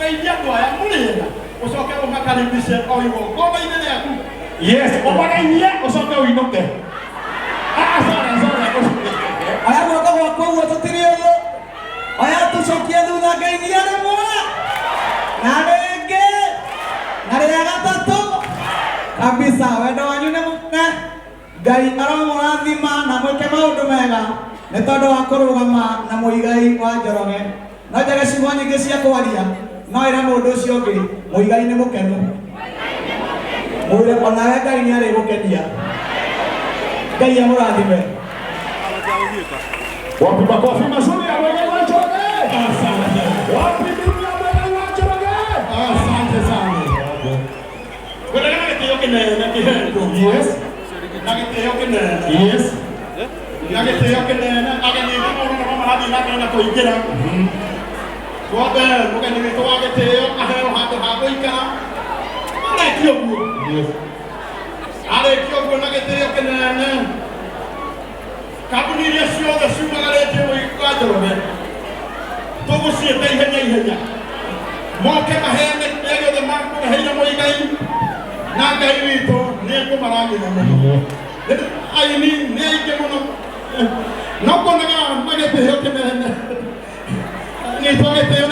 Ũgeithie andũ aya mũrĩega, ũcoke ũmakaribishe o igongona-inĩ rĩaku. Yes, ũmageithie ũcoke ũinũke. Ah, sorry, sorry. Oya guoko gwaku ũguo tũtirĩ ũthũ. Oya tũcokie thutha ngeithia rĩmwe na rĩngĩ na rĩa gatatũ kabisa. Wendo wanyu nĩ mũnene. Ngai aromũrathima na mwĩke maũndũ mega nĩ tondũ wa kũrũgama na Mũigai wa Njoroge. No njage ciugo nyingĩ cia kwaria, no ĩra mũndũ ũcio ũngĩ, Mũigai nĩ mũkenu. Mwĩre onawe Ngai nĩ arĩgũkenia. Ngai amũrathime. Wapi makofi mazuri ya Muigai wa Njoroge? Asante. Wapi nduru ya Muigai wa Njoroge? Asante sana. Ngwendaga na gĩtĩo kĩnene kĩhetwo. Yes. Na gĩtĩo kĩnene. Yes. Na gĩtĩo kĩnene ageni aitũ mũno nĩmo marathiĩ na mbere na kũingĩra. Twambe mũgeni witũ wa gĩtĩo aheo handũ ha gũikara. Arĩkia ũguo. Yes. Arĩkia ũguo na gĩtĩo kĩnene. Kambuni iria ciothe ciumagarĩtie Mũigai wa Njoroge tũgũciĩta ihenya ihenya moke maheane kĩrĩa gĩothe makũreheire Mũigai na Ngai witũ nĩ ekũmarathima mũno. Aini nĩ aingĩ mũno no kuonaga na gĩtĩo kĩnene nyitwo gĩtĩo.